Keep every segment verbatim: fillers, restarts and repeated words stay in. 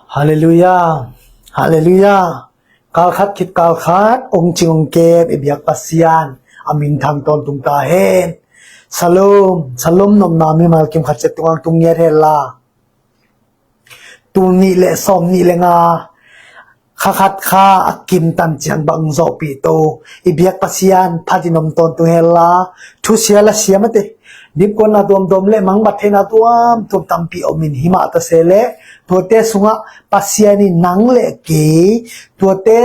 Halleluiah. Halleluiah. Kalkhat khit kalkhat ong cing ong kem i biak Pasian a minthang tawntung ta hen. Salom, salom nopna mimal kim khat ciat tungah tung ngiat hen la. Tul nih le sawm nih le nga kha khat kha a kim tan ciang bang zawhpih to i biak Pasian phat in om tawntung hen la. Thusia la siam a te, dipkuatna tuamtuam le mangbat theihna tuamtuam tampi om in, himah ta se le tuate sungah Pasian in nang le kei tuate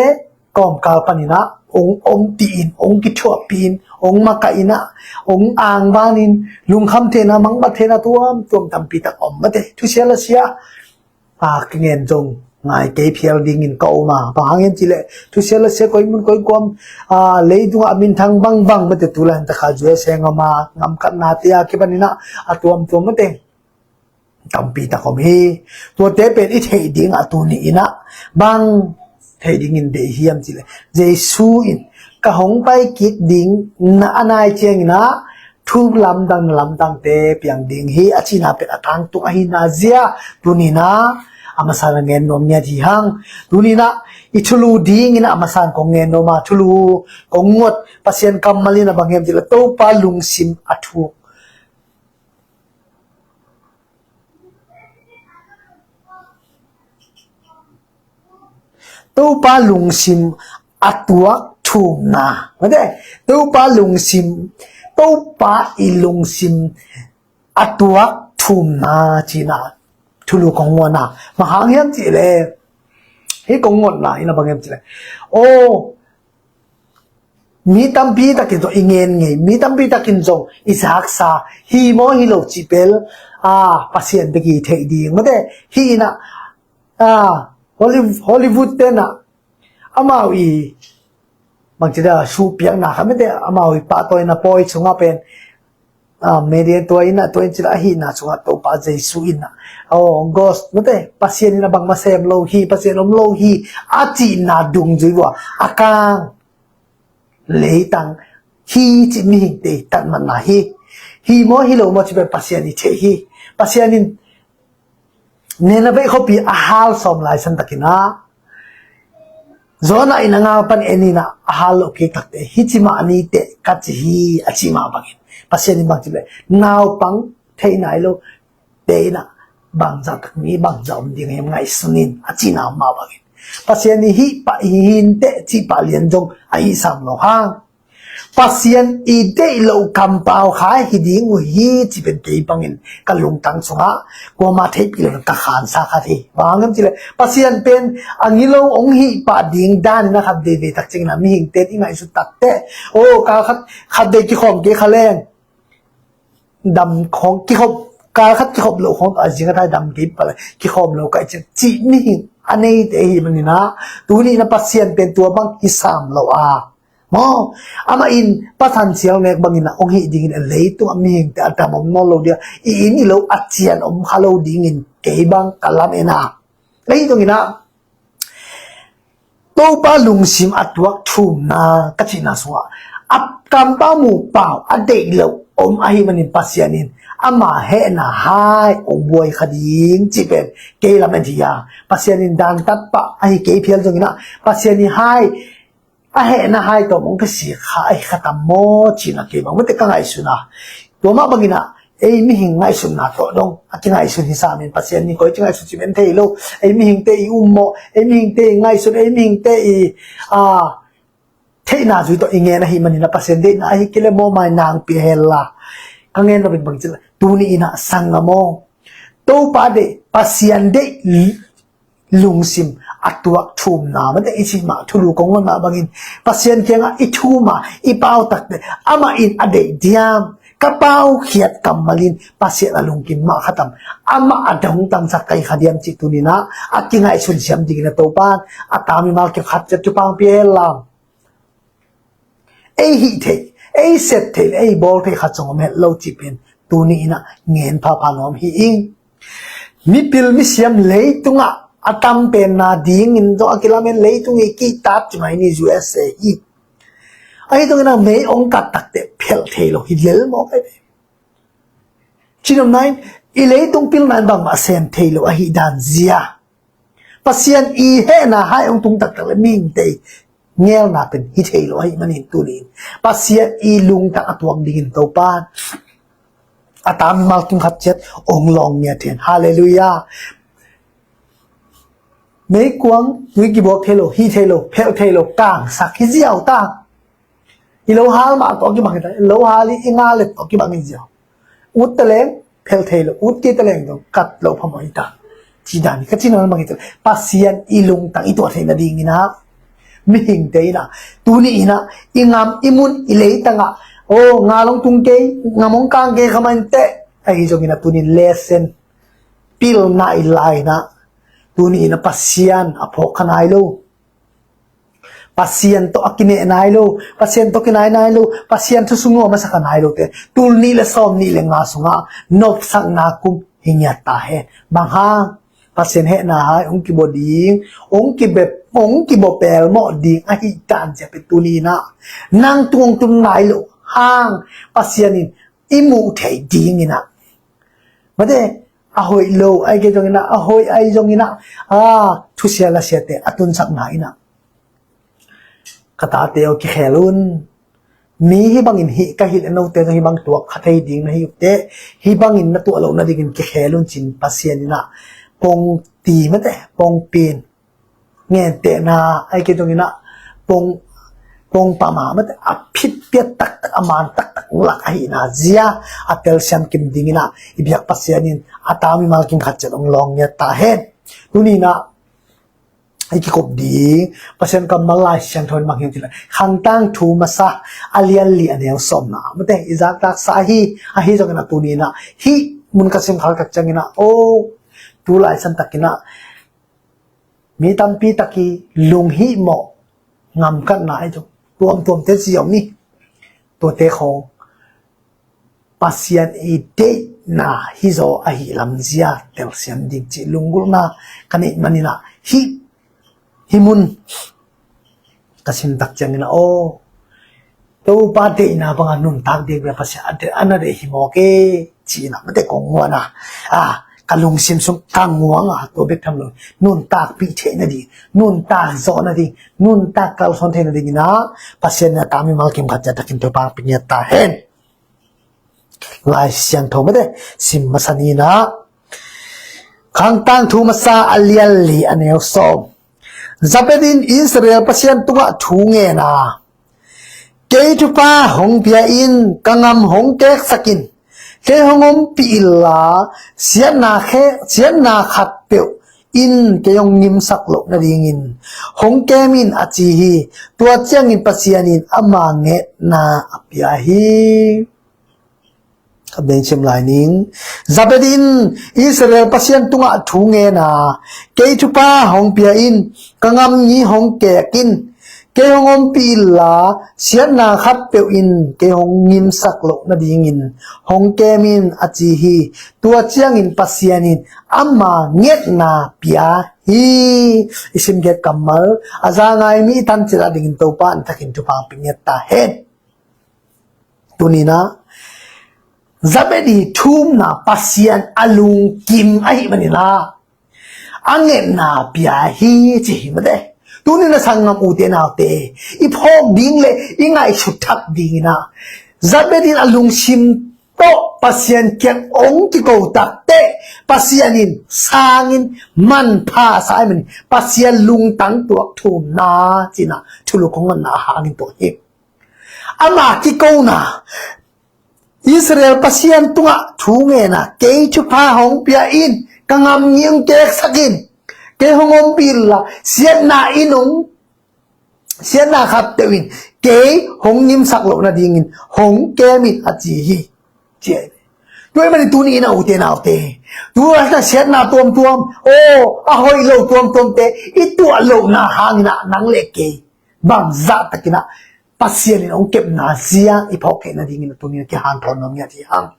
kawmkal panin ah ong ompih in, ong kithuahpih in, ong makaih in ah, ong angvan in, lungkham theihna, mangbat theihna tuamtuam tampi tak om a te. Thusia la sia a ka ngen zong ngai kei phial dingin ka om a, bang hang hiam cih leh thusia la sia koi mun koi kuam, a, leitungah a minthang bangbang mate, tu lai-in takha U S A ngam a, ngam katnate a kipanin ah a tuamtuam mate tampi tak om hi. Tuate pen i theih ding a tuni in ah bang theih dingin deih hiam cih leh, Jesu in ka hong pai kik ding na a nai ciangin ah thu lamdang na lamdangte piang ding hi a cihna pen a tangtung ahi na zia tuni in ah a masa na ngen nuam ngiat hi hang. Tuni in ah i thulu dingin ah a masa kong ngen nuam a, thulu kong ngot Pasian kammal in ah bang hiam cih leh Topa lungsim a thuk Topa lungsim a tuak thumna. Mate, Topa lungsim, Topa i lungsim a tuak thumna cihna thulu kong ngotna. Bang hang hiam cih leh, hih kong ngotna in ah bang hiam cih leh, aw, mi tampi takin zong i ngen ngei, mi tampi takin zong i zaksa, hi maw hi lo cih pen, a, Pasian bek i theih ding. Mate, hih in ah, a, Holly-, Hollywood ten ah amau i bangci da suhpiakna kha mate, amau i pahtawina pawi sungah pen, a, media tua in ah, tua in cih leh ahihna sungah Topa Jesu in ah, aw, ghost mate, Pasian in ah bangmah sem lo hi, Pasian om lo hi a cihna dungzui uh a, a kang leitang hi cih mihingte i tatmatna hi. Hi maw hi lo maw cih pen Pasian i theih hi. Pasian in Nineveh khuapi a hal sawm lai san takin ah, Jonah in a ngal pan en in ah a hal loh kik takte, hih ci mah ni teh ka ci hi a cih mah bangin, Pasian in bang cih leh, naupang thei nai lo te in ah bangzah tak mi bangzah om ding hiam ngaihsun in a cihna mah bangin, Pasian in hih pah hi inteh cih pah lian zong a hih sam lo hang. Pasian i deih loh kampau kha hi ding uh hi cih pen kei bangin ka lungtang sungah kuamah theihpih lo ka khansa khat hi. Bang hang hiam cih leh Pasian pen a ngilo hong hih pah ding dan in a khat veivei tak ciangin ah mihingte in i ngaihsut takteh, aw, kal khat, khat vei kikhawm kei kha leng dam khawng kikhop, kal khat kikhop loh khawng tawh a zing a thai dam kei pah leh kikhawm lo ka hih ciang cih mihing a neite ahih manin ah, tuni in ah Pasian pen tua bang hi sam lo a, maw, amah in Pathian sial nek bangin ah hong hih dingin a, leitungah mihingte a dam om nawn lo ding a, i inn i lo a cian om kha lo dingin kei bang ka lamen a. Ahi zongin ah Topa lungsim a tuak thumna ka cihna sungah a kampau mu pau a deih loh om ahih manin Pasian in ama hehna hai hong buai kha ding cih pen kei lamen hi a. Pasian in dantat pah ahi kei phial zongin ah Pasian in hai, a hehna hai tawh hong kisik kha ahi kha tam maw cihna kei bang mate ka ngaihsun a. Tua mah bangin ah ei mihing ngaihsutna tawh dong a kingaihsun hi sam in, Pasian in koi ci ngaihsun cih pen thei lo, ei mihingte i um maw, ei mihingte i ngaihsun, ei mihingte i, a, theihna zui tawh i ngen ahih manin ah Pasian deihna ahi kei leh mawh mai nang pia hen la. Ka ngen nop in bang cih leh, tuni in ah sanggam aw, Topa deih, Pasian deih lungsim a tuak thumna mate i cih mah thulu kong ngotna bangin Pasian kiangah i thum a, i pau takteh amah in a deih diam, ka paukhiat kammal in Pasian a lungkim mah kha tam, amah a dongtangsak ka hi kha diam cih tuni in ah a kingaihsun siam dingin ah Topa in a ta mimal kim khat ciat thupha hong pia hen la. Ei hih theih, ei sep theih le ei bawl theih khat zong om het lo cih pen tuni in ah ngen phapha nuam hi ing. Mipil misiam leitungah a tam penna dingin zong a kilamen leitung i kihtak ci mai ni U S A hi. Ahi zongin ah mei hong kat takteh phelh thei lo hi lel mawk ahi ve. Cinom nai, i leitung pilna in bangmah sem thei lo ahi dan zia. Pasian i hehna hai hong tung taktak le mihingte i ngelna pen hi thei lo ahih manin tuni-in Pasian i lungtang a tuak dingin Topa a ta mimal kim khat ciat hong lawng ngiat hen. Halleluiah. Meikuang tui kibuak thei lo, hi thei lo, phelh thei lo, kangsak hi ziau ta. I lo hal mah tawh kibang hi ta, i lo hal i nga let tawh kibang hi ziau. Ut ta leng phelh thei lo, ut kei ta leng dong kat lo phamawh hi ta. Ci dan hi ka ci nawn bang hi ta. Pasian i lungtang i tuah theihna dingin ah mihingte in ah tuni in ah i ngam i mun i leitang ah, o, nga long tung kei, ngam hong kang kei kha mah inteh. Ahi zongin ah tuni in lesson pilna i la in ah tuni in ah Pasian a phawk kha nai lo, Pasian tawh a kineh nai lo, Pasian tawh kinai nai lo, Pasian thu sung nuam a sa kha nai lo te tul nih le sawm nih le nga sungah nopsakna kum hi ngiat ta hen. Bang hang? Pasian hehna hai hong kibaw ding, hong kibe, hong kibaw pelmawh ding ahih dan zia pen tuni in ah nang tung hong tum nai lo hang Pasian in i muh theih dingin ah, mate, a hoih lo ahi kei zongin ah, a hoih ahi zongin ah, a, thusia lasiate a tunsakna in ah, ka tate aw, kikhel un. Mi hih bangin hih ka hilh a, note zong hih bang tuak kha thei ding na hi uh teh, hih bangin na tuah loh nadingin kikhel un, ci-in Pasian in ah pongpi, mate, pongpi in, ngentehna ahi kei zongin ah pong, pongpam a, mate, a phit piat taktak, a man taktak lak ahihna zia a telsiam kim dingin ah i biak Pasian in a ta mimal kim khat ciat hong lawng ngiat ta hen. Tuni in ah i kikup ding Pasian kammal Lai Siangtho in bang hiam cih leh, Khang Tangthu Masa a lian li a neu sawmna, mate, i zaktaksa hi. Ahi zongin ah tuni in ah hih mun ka sim kha tak ciangin ah, o, tu laisan takin ah mi tampi tak i lunghihmawh ngamkatna ahi zong tuamtuamte ci om ni. Tuate khawng Pasian i deihna hi zaw ahih lamzia telsiam ding cih lunggulhna ka neih manin ah hih, hih mun ka sim tak ciangin ah, aw, Topa deihna bangah nuntak biakbia Pasian a deih, a na deih hi mawk e, ci-in ah mate kong nguan a, a, ka lungsim sung ka nguang a, tua bek tham lo, nuntakpih theih nading, nuntak zawh nading, nuntak kalsuan theih nadingin ah Pasian in a ta mimal kim khat ciat takin Topa hong pia ngiat ta hen. Lai Siangtho mate sim masa ni in ah, Khang Tangthu Masa a lian li a neu sawm. Jabez in Israel Pasian tungah thu ngen a, kei thupha hong pia in, ka ngam hong keksak in, kei hong ompih inla, siatna khe, siatna khat peuh in kei hong ngimsak loh nadingin hong kem in, a ci hi. Tua ciangin Pasian in ama ngetna a pia hi. Ka bengsim lai ning. Jabez in Israel Pasian tungah thu ngen a, kei thupha hong pia in, ka ngam ngi hong kek in, kei hong ompih inla, siatna khat peuh in kei hong ngimsak loh nadingin hong kem in, a ci hi. Tua ciangin Pasian in ama ngetna pia hi. I simgiat kammal a za ngai mi i tan ciat a dingin Topa an takin thupha hong pia ngiat ta hen. Tuni in ah Jabez i thumna Pasian a lungkim ahih manin ah a ngetna pia hi ci hi mate. Tuni in ah sanggam ute naute, i phawk ding le i ngaihsut thak dingin ah Jabez in a lungsim tawh Pasian kiang hong kiko takteh Pasian in sangin manpha sa ahih manin Pasian lungtang tuak thumna ci-in ah thulu kong nganna a hangin tuak hi. Ama kikona Israel Pasian tungah thu ngen a, kei thupha hong pia in, ka ngam ngi hong keksak in, kei hong ompih inla, siatna in hong, siatna khat peuh in kei hong ngimsak loh nadingin hong kem in, a ci hi. Ci hi. Tua ahih manin tuni in ah ute naute, tu laitak siatna tuamtuam, aw, a hoih lo tuamtuamte i tuah lohna hangin ah nang le kei bangzah takin ah Pasian in hong kepna zia i phawk theih nadingin tuni in ah kihanthawn nuam ngiat hi hang.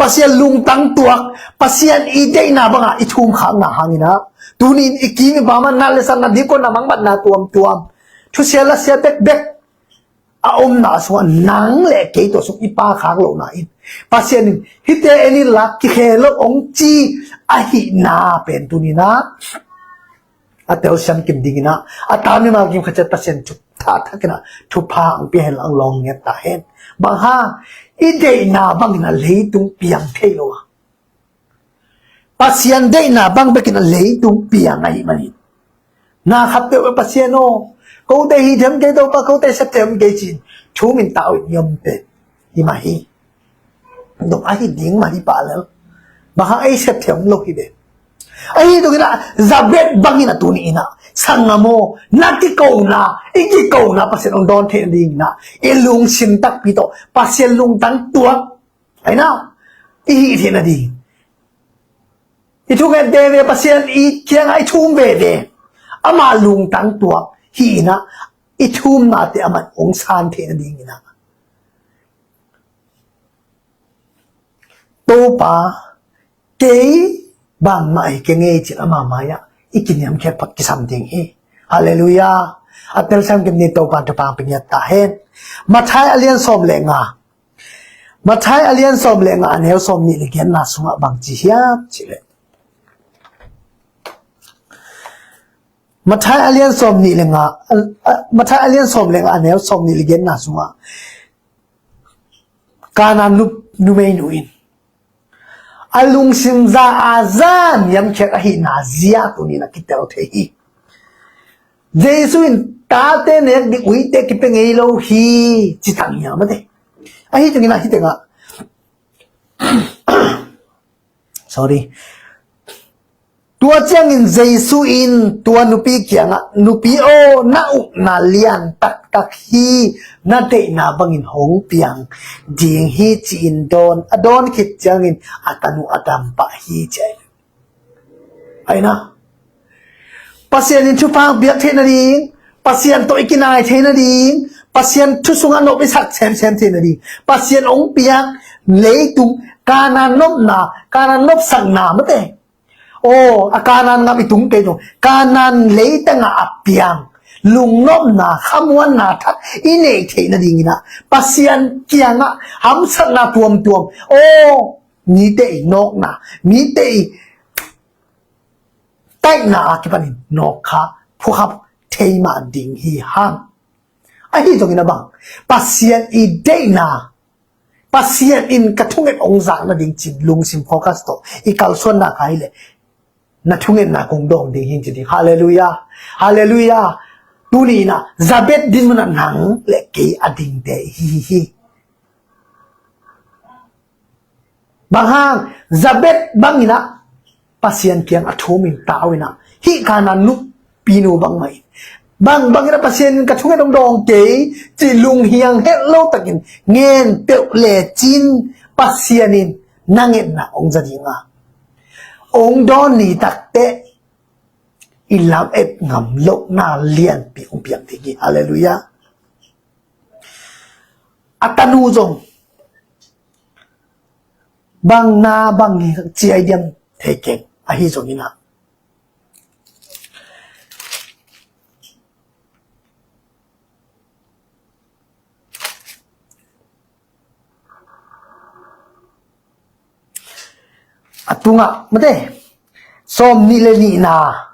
Pasian lungtang tuak, Pasian i deihna bangah i thumkhakna hangin ah tuni in i kim i pam ah nat le sa, na dikon na mangbatna tuamtuam, thusia lasia bekbek a omna sungah nang le kei tua sung i paikhak lohna in Pasian in hihte en inla kikhel lo hong ci ahihna pen tuni in ah a telsiam kim dingin ah, a ta mimal kim khat ciat Pasian thupha thakin ah, thupha ang pia hen la ang lawng ngiat ta hen. Bang hang, i deihna bangin a leitung piang thei lo a, Pasian deihna bang bekin a leitung piang ahih manin, na khat peuh Pasian aw, kote hi thiam kei Topa, kote sep thiam kei ci-in thu min tau in i om pen hi mah hi. Dong ahi ding mah hi pah lel. Bang hang ei sep thiam lo hi ve. Ahi zongin ah Jabez bangin a tuni in ah, sanggam aw, na kikona, i kikona Pasian hong dawn theih nadingin ah, i lungsim takpi tawh Pasian lungtang tuak, ahi na, i hih theih nading, i thunget veve, Pasian i kiangah i thum veve, ama lungtang tuak hi in ah, i thumnate aman hong san theih nadingin ah, Topa, kei bangmah hi keng ei ci-in ama mai-ah i kiniamkhiat phot kisam ding hi. Halleluiah. A telsiam kim ni Topa thupha pia ngiat ta hen. Matthai a lian sawm le nga. Matthai a lian sawm le nga, a neu sawm nih le giatna sungah bang ci hiam cih leh, Matthai a lian sawm nih le nga, a, a, Matthai a lian sawm le nga, a neu sawm nih le giatna sungah, Kanaan nu, numeinu in a lungsim za a za niamkhiat ahihna zia tuni in a kitel thei hi. Jesu in tate nek ding uite kipia ngei lo hi, ci thang hiam a te. Ahi tengin, ahi tengah, sorry. Tua ciangin Jesu in tua nupi kiangah, "Nupi aw, na upna lian taktak hi, na deihna bangin hong piang ding hi," ci-in dawn, a dawn khit ciangin a tanu a dam pah hi, ci hi. Ahi na, Pasian in thupha piak theih nading, Pasian tawh i kinai thei nading, Pasian thu sungah nop i sak semsem thei nading, Pasian hong piak leitung, Kanaan nopna, Kanaan nopsakna mate. Aw, a Kanaan ngam i tung kei zong, Kanaan leitang ah a piang lungnopna, khamuanna thak i neih theih nadingin ah, Pasian kiangah hamsatna tuamtuam, aw, mite i nawkna, mite i taihna a kipanin nawk kha phukhap thei mah ding hi hang. Ahi zongin a bang, Pasian i deihna, Pasian in ka thunget hong zak nading ci lungsim focus tawh i kalsuanna kha hi leh, na thungetna kong dawng ding hi ci ding. Halleluiah. Halleluiah. Tuni in ah Jabez dinmun ah nang le kei a dingte i hi hi hi. Bang hang, Jabez bangin ah Pasian kiang a thum in tau in ah, hih Kanaan nupinu bangmah in, bang bangin ah Pasian in ka thunget hong dawng kei ci lunghiang het lo takin ngen peuh lecin, Pasian in na ngetna hong za ding a, hong dawn ni takteh i lamet ngam lohna lianpi hong piang ding hi. Halleluiah. A tanu zong bang na bang hi ci ai diam thei keng, ahi zongin ah, a tungah mate, sawm nih le nihna,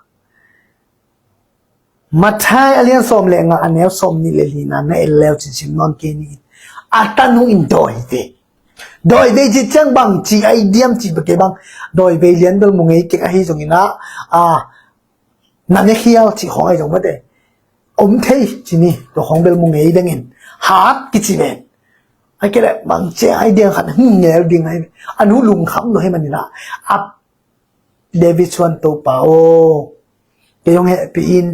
Matthai a lian sawm le nga, a neu sawm nih le lina na en leu cin sim nuam kei ni. A tanu in dawi ve. Dawi ve cih ciang bang ci ai diam cih bek kei bang. Dawi ve lian bel mu ngei keng, ahi zongin ah, a, na ne khial cih khawng ahi zong mate, om thei ci ni, tua khawng bel mu ngei dengin. Hat kici ven. Ai kei leh bang ci ai diam khat, hmm, ngel ding ai. A nu lungkham lo hi manin ah, a David suan Topa aw, kei hong hehpih in,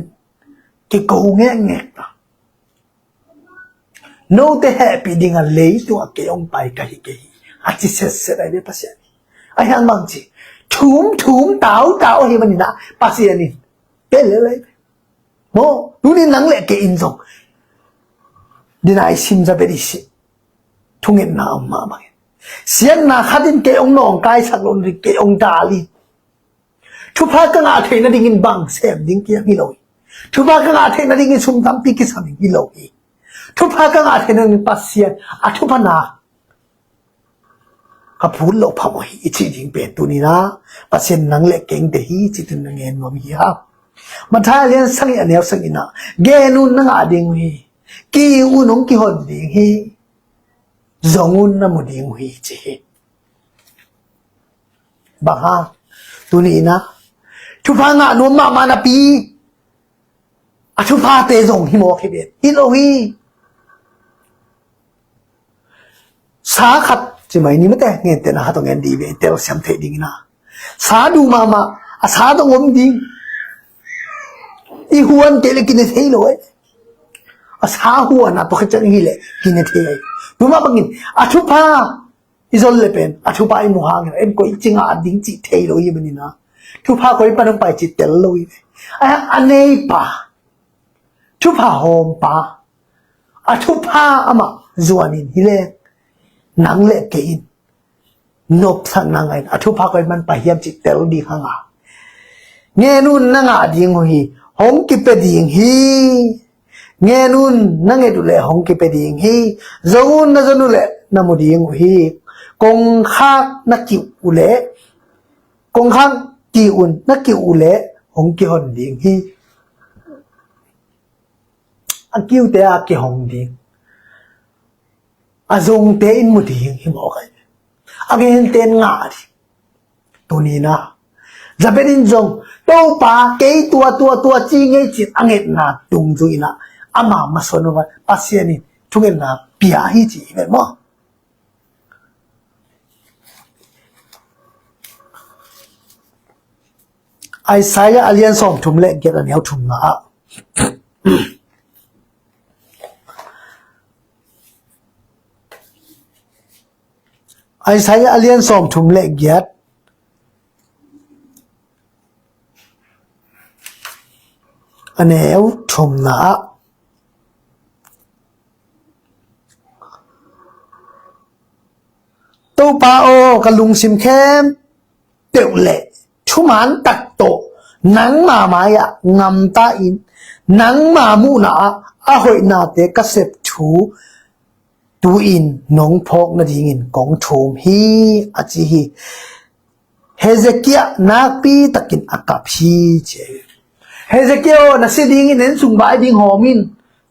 kei ko ngekngek ta. Note hehpih ding a leitung a kei hong pai ka hi kei hi, a ci setset ai ve Pasian. Ahi hang bang ci, thum thum tau tau ahi manin ah Pasian in pen lel ai ve. Maw, tuni nang le kei in zong, dina i sim za bet i si, thungetna om mah bangin, siatna khat in kei hong nawngkaisak lo, kei hong dal hi. Thupha ka ngah theih nadingin bang sem ding kiam hi lo hi. Thupha ka ngah theih nadingin sum tampi kisam ding hi lo hi. Thupha ka ngah theih nadingin Pasian a thupha na ka phut loh phamawh hi, i cih ding pen tuni-in ah Pasian nang le kei te hi, cih tuni-in ah ngen nuam hi hang. Matthai a lian sagih a neu sagihna, gen un na ngah ding uh hi. Ki un hong kihon ding hi. Zong un na mu ding uh hi ci hi. Bang hang? Tuni in ah thupha ngah nuam mahmah napi a thuphate zong hi mawk hi ven. Hi lo hi. Sa khat ci mai ni mate, ngente na khat hong ngen dih ve, i telsiam theih ding in ah. Sa duh mahmah, a sa dong om ding. I huan kei le kine thei lo eh. A sa huan a tua khit ciang hi le kine thei eh. Tua mah bangin a thupha i zol le pen a thupha i mu hangin en koi ci ngah ding cih thei lo hi manin ah, thupha koi pan hong pai cih tel lo hi ve. A, a neipa, thupha hawmpa, a thupha amah zuanin hi le nang le kei in nopsakna ngah in a thupha koi pan pai hiam cih tel ding hang a, ngen un na ngah ding uh hi. Hong kipia ding hi. Ngen un na nget uh leh hong kipia ding hi. Zong un na zon uh leh na mu ding uh hi. Kongkhak na kiuh uh leh, kongkhak ki un na kiuh uh leh hong kihon ding hi. A kiute a kihong ding. A zongte in mu ding hi mawk ai. A ngente in ngah ding. Tuni in ah Jabez in zong, Topa, kei tua tua tua ci ngei cin a ngetna tung zui in ah, ama masuan uh a Pasian in thungetna pia hi ci hi ve maw? Isaiah a lian sawmthum le giat a neu thumna ah, Isaiah a lian sawmthum le giat a neu thumna ah, Topa aw, ka lungsim khempeuh le thuman tak tawh nangma mai-ah ngamta in, nangma muhna-ah a hoihnate ka sep thu tu-in nong phawk nadingin kong thum hi, a ci hi. Hezekiah nakpi takin a kap hi, ci hi. Hezekiah aw, na si dingin en sung vai ding hawm in,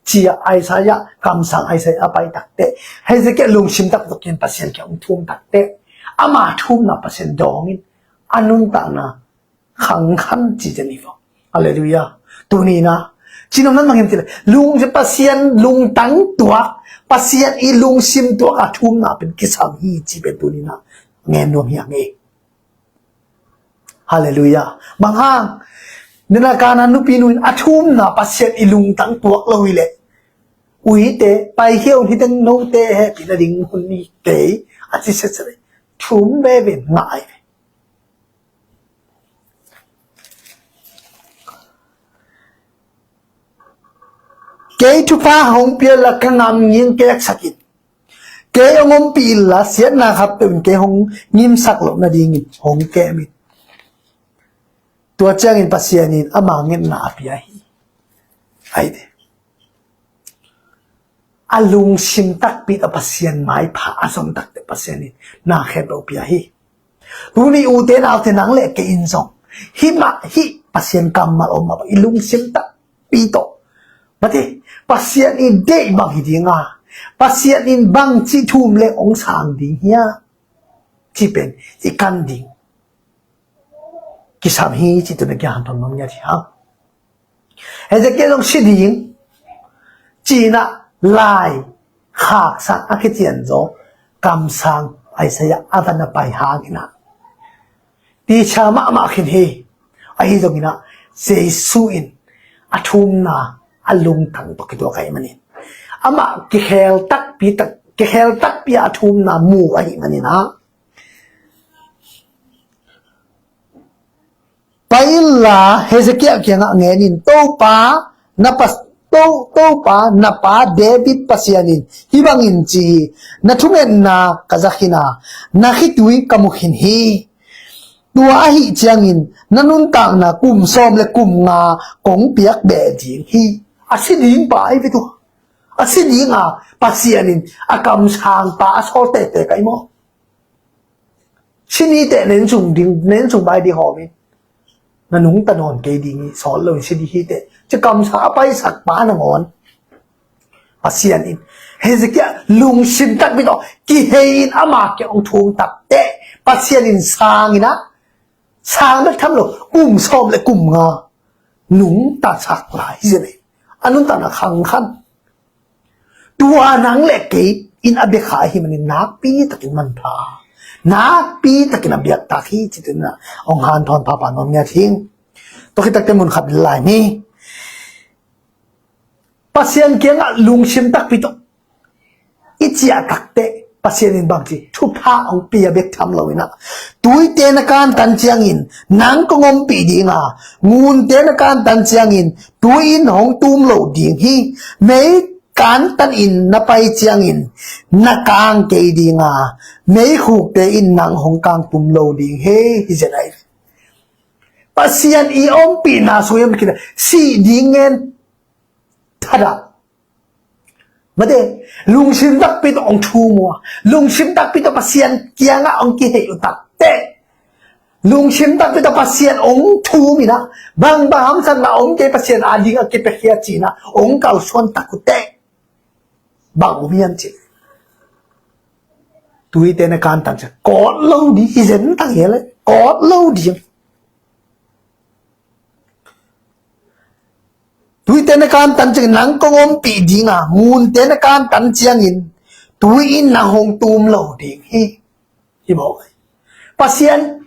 ci-a Isaiah, kamsang Isaiah a pai takteh, Hezekiah lungsim taktakin Pasian kiang hong thum takteh, ama thumna Pasian dawngin a nuntakna khangkhan ci zen hi vaw. Halleluiah. Tuni in ah, cinom nan mangim tile, lungsim Pasian lungtang tuak, Pasian i lungsim tuak a thumna pen kisam hi ci pen tuni in ah ngen nuam hi a ngei. Halleluiah. Bang hang? Nina kana nupi nu in a thumna Pasian i lungtang tuak lo hi leh, uite, paikhia un, hiteng note hehpihna ding hun hi kei, a ci sese leh, thum veve ngah ai ve. Kei thupha hong pia la ka ngam ngin keksak in. Kei hong ompih inla, siatna khat peuh in kei hong ngimsak loh nadingin hong kem in. Tua ciangin Pasian in ama ngetna a pia hi. Ai de. A lungsim takpi tawh Pasian maipha a zon takteh Pasian in na khempeuh pia hi. Tuni ute naute nang le kei in zong hih mah hih Pasian kammal om mah bang i lungsim takpi tawh, mate, Pasian i deih bang hi ding a, Pasian in bang ci thum le hong sang ding hia, ci pen i kan ding kisam hi ci tuna kiang hanthon nuam ngiat hi hang. Hezekiah zong si ding ci-in ah lai khaksak a kician zaw kamsang Isaiah a van a pai hangin ah, teacher mahmah khin hi. Ahi zongin ah Jesu in a thumna a lungtang tawh kituak ahih manin, amah kikhel takpi tak, kikhel takpi a thumna mu ahih manin ah, pai inla Hezekiah kiangah ngen in, Topa na pa, To, Topa na pa David Pasian in hih bangin ci hi, na thungetna ka za khin a, na khitui ka mu khin hi. Tua ahih ciangin na nuntakna kum sawm le kum nga kong piak beh ding hi. A si ding pa ahi ve tua. A si ding a, Pasian in a kamsang pa a sawl tete ka hi maw? Si ni teh nen sung ding, nen sung bai ding hawm in. Na nungta nawn kei ding hi, sawt lo in si ding hi teh, ci kamsa a paisak pa nangawn Pasian in Hezekiah lungsim takpi tawh kihei in ama kiang hong thum tak teh, Pasian in sang in ah, sang bek tham lo, kum sawm le kum nga nungta sak lai hi zen. A nuntakna khangkhan. Tua nang le kei in a biakha ahih manin nakpi takin manpha, nakpi takin a biak tak hi, ci-in ah hong hanthawn phapha nuam ngiat hing. Tua khit takteh mun khat lai ni. Pasian kiangah lungsim takpi tawh i ciah takteh Pasian in bang ci, thupha hong pia bek tham lo in ah, tuite na kantan ciangin nang kong ompih ding a, ngunte na kantan ciangin tui in hong tum lo ding hi. Mei kantan in na pai ciangin na kang kei ding a, meikhukte in nang hong kang tum lo ding hi, hi zen ai. Pasian i ompihna sung i om khin a, sih ding ngen thadah. Mate, lungsim takpi tawh hong thum uh a, lungsim takpi tawh Pasian kiangah hong kihei uh takteh, lungsim takpi tawh Pasian hong thum in ah, bangbang hamsatna om kei, Pasian ading a kipiakhia ci-in ah hong kalsuan tak uh teh, bang om hiam cih leh, tuite na kantan ciang kawt lo ding hi zen tak hi leh, kawt lo ding. Tuite na kantan ciangin nang kong ompih ding a, ngunte na kantan ciangin tui in nang hong tum lo ding hi. Hi mawk ai. Pasian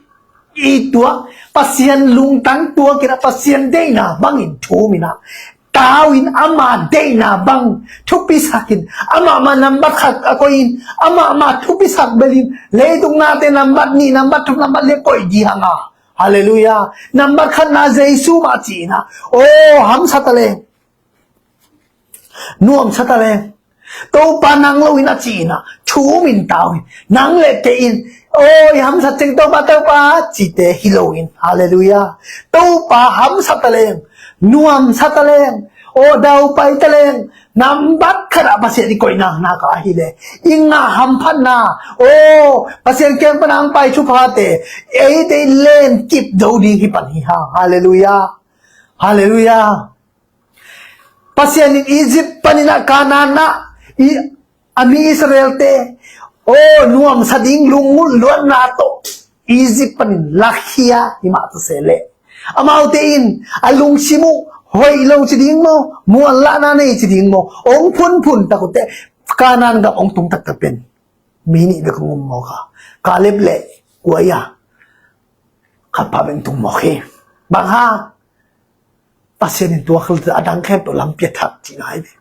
i tuak, Pasian lungtang tuak in ah, Pasian deihna bangin thum in ah, tau in ama deihna bang thupisak in, amah mah nambat khat a koih in, amah mah thupisak bel in, leitung nate nambat nih, nambat thum, nambat li koih ding hang a. Halleluiah. Nambat khatna Jesu mah ci-in ah, aw, hamsa ta leng, nuamsa ta leng, Topa nang lo in a ci-in ah thum in tau hi. Nang le kei in, aw, i hamsat ciang Topa, Topa, cite hi lo in. Halleluiah. Topa hamsa ta leng, nuamsa ta leng, aw, daupai ta leng, nambat khat ah Pasian i koihna nak ahih leh, i ngah hamphatna, aw, Pasian kiang pan a hong pai thuphate eite i len kip zo ding hi pan hi hang. Halleluiah. Halleluiah. Pasian in Egypt panin ah Kanaan ah i, a mi Israelte, aw, nuamsa ding lungngaih luatna tawh Egypt panin lakhia hi mah ta se leh, amaute in a lungsim uh hoih lo ci ding maw, muanlahna nei ci ding maw, hong phunphun tak uh teh, Kanaan gam hong tung taktak pen mi nih bek hong um mawk a, Kaleb le kua ia, khat pa bek hong tung mawk hi. Bang hang? Pasian in tua khel a dang khempeuh lampi a that cihna hi ve.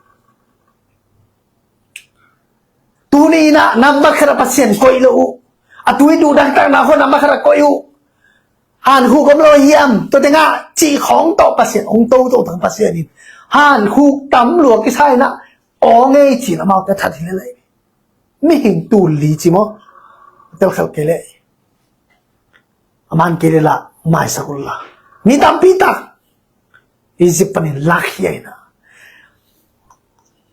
Tuni in ah nambat khat ah Pasian koih lo uh. A tui duh dangtakna khawng nambat khat ah koih uh. Hankhuk om lo hiam, tua tengah cih khawng tawh Pasian hong toto tang, Pasian in hankhuk tam lua kisa in ah, aw ngei ci-in amaute that hi lel ai. Mihing tul li ci maw? Telkhel kei leh, a man kei leh lah maisak uh la. Mi tampi tak Egypt panin lakhia in ah,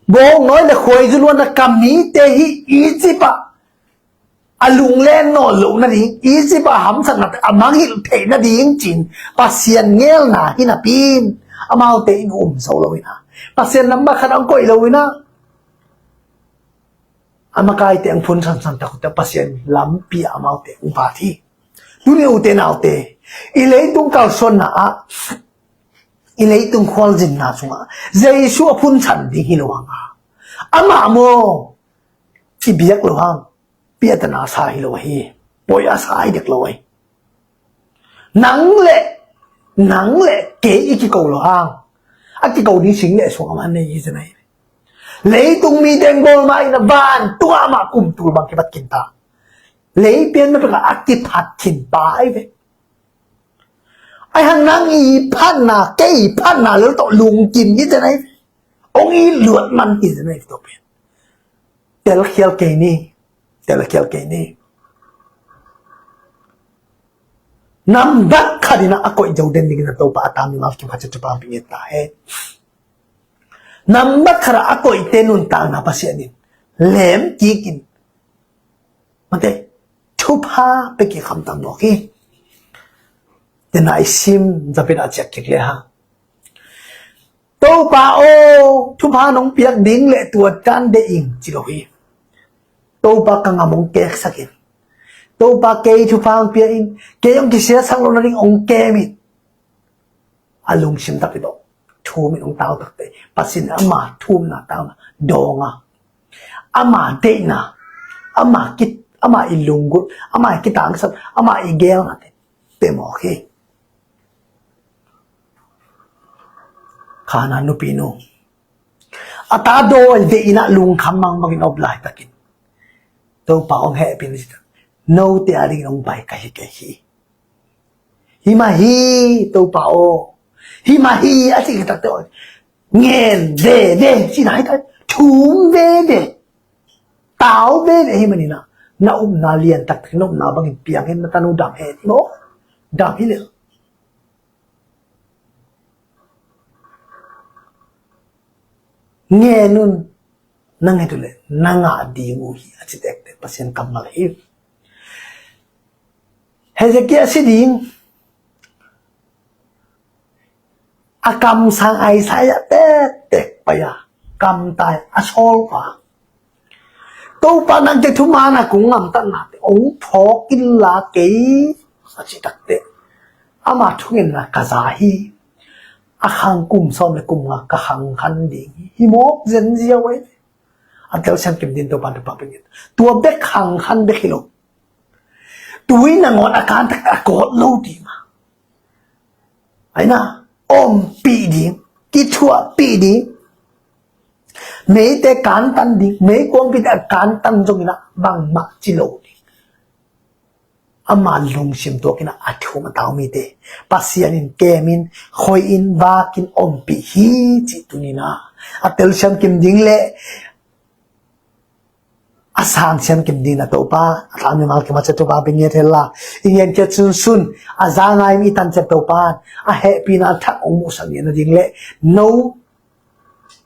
bawngnawi le khuaizu luanna ka mite hi Egypt ah a lunglen nawn loh nading, Egypt ah hamsatna a mangngilh theih nading ci-in Pasian ngelna hi napi in, amaute in um zo lo in ah, Pasian nambat khat ah hong koih lo in ah, a makaite hong phun sansan tak uh teh, Pasian lampi ah amaute hong phat hi. Tuni ute naute, i leitung kalsuanna ah, i leitung khualzinna sungah Jesu a phunsan ding hi lo hang a, amah maw i biak lo hang, piatana sa hi lo ahi, poi a sa hi dek lo ahi. Nang le, nang le kei i kiko lo hang, a kiko ding sing le suang a man nei hi zen ahi. Leitung mite in bawl ma in ah, vantung ah amah kum tul bang kipat khin ta. Lei pian ma pek ah a kiphat khin pa ahi ve. Ahi hang nang i phatna, kei i phatna lel tawh lungkim hi zen ahi ve. Hong it luat man hi zen ahi ve tua pen. Telkhial kei ni, telkhial kei ni. Nambat khat in ah a koih zo den dingin ah Topa a ta mimal kim khat ciat thupha hong pia nget ta hen. Nambat khat ah a koihte nuntakna Pasian in lem kik in, mate, thupha pia kik hamtang mawk hi. Tena i sim zapi-in a ciah kik le hang, Topa aw, thupha nong piak ding le tua dan deih ing, ci lo hi. Topa ka ngam hong keksak in. Topa kei thupha hong pia in. Kei hong kisiasak loh nading hong kem in. A lungsim takpi tawh thum in hong tau takte, Pasian in ama thumna tauna dawng a, ama deihna, ama ki, ama i lunggulh, ama i kitangsap, ama i geelnate pe mawk hi. Khanaan nupinu a ta dawi deih in ah lungkham mang bangin a op laitakin Topa hong hehpih in a cih tak, note a dingin hong pai ka hi kei hi. Hi mah hi, Topa aw. Hi mah hi, a cih takte aw, ngen veve cihna hi ta, thum veve, tau veve hi manin ah, na upna lian taktak, na upna bangin piang hen, na tanu dam hen maw? Dam hi lel. Ngen un, na nget uh leh na ngah ding uh hi, a ci tektek Pasian kammal hi. Hezekiah si ding, a kamsang Isaiah tektek pai a, kamtai a sawlpa, Topa, nangte thuman a kong gamtatnate hong phawk inla kei, a cih takte, ama thungetna ka za hi. A khang kum sawm le kum nga ka khang khan ding hi. Hi mawk zenziau ei. A telsiam kim ding Topa thupha pe ngiat. Tua bek khang khan bek hi lo. Tui nangawn a kan tak a kawt lo ding a, aina, ompih ding, kithuahpih ding. Meite kantan ding, meikuangpite a kantan zongin ah bangmah ci lo ding. Ama lungsim tuakin ah a thum a tau mite Pasian in kemin, khoihin, vakin ompih hi cih tuni-in ah a telsiam kim ding le a sangsiam kim ding na Topa, a tang mimal kim a ciat Topa beng ngiat hel la, i ngian kia sunsun a za ngai mi tan ciat Topa, a hehpihna a thak hong muhsak ngiat nading le no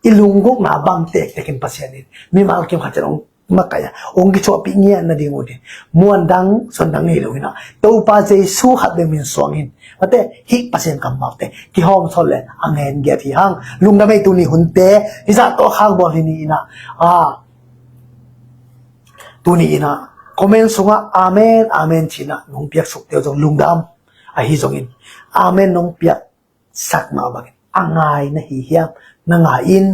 i lunggulhna bang tektekin Pasian in mimal kim khat ciat hong makaih a, hong kicuahpih ngiat nading uh ding. Muan dang, suan dang nei lo-in ah Topa Jesu khat bek min suangin, mate, hih Pasian kammalte kihawm sawt le a ngen giat hi hang. Lungdam ei tuni hunte, hizah tawh khak bawl hi ni-in ah, a, tuni-in ah comment sungah amen, amen ci-in ah nong piaksuk teu zong lungdam. Ahi zongin amen nong piaksak mah bangin a ngai na hi hiam? Na ngai in.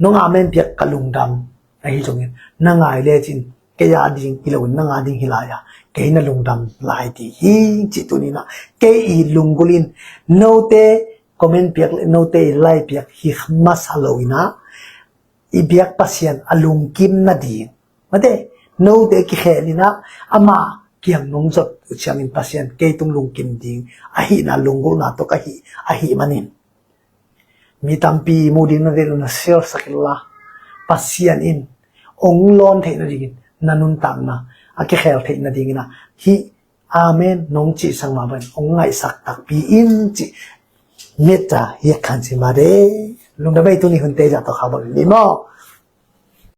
Nong amen piak ka lungdam. Ahi zongin na ngai lecin kei a ding hi loin nang a ding hi lai a, kei na lungdam lai ding hi, cih tuni-in ah kei i lunggulh in note comment piak le note i like piak hi masa lo-in ah i biak Pasian a lungkim nading, mate, note kikhel-in ah ama kiang nong zot uh ciangin Pasian kei tung lungkim ding ahihna lunggulhna tawh ka hih ahih manin, mi tampi mu ding na deih lo na sialsak inla, Pasian in hong lawn theih nadingin, na nuntakna a kikhel theih nadingin ah hih amen nong cihsak mah bangin hong ngaihsak takpi in, cih metta hiak khan ci mah de. Lungdam ei tuni hunte, hizah tawh khak bawl hi ni maw?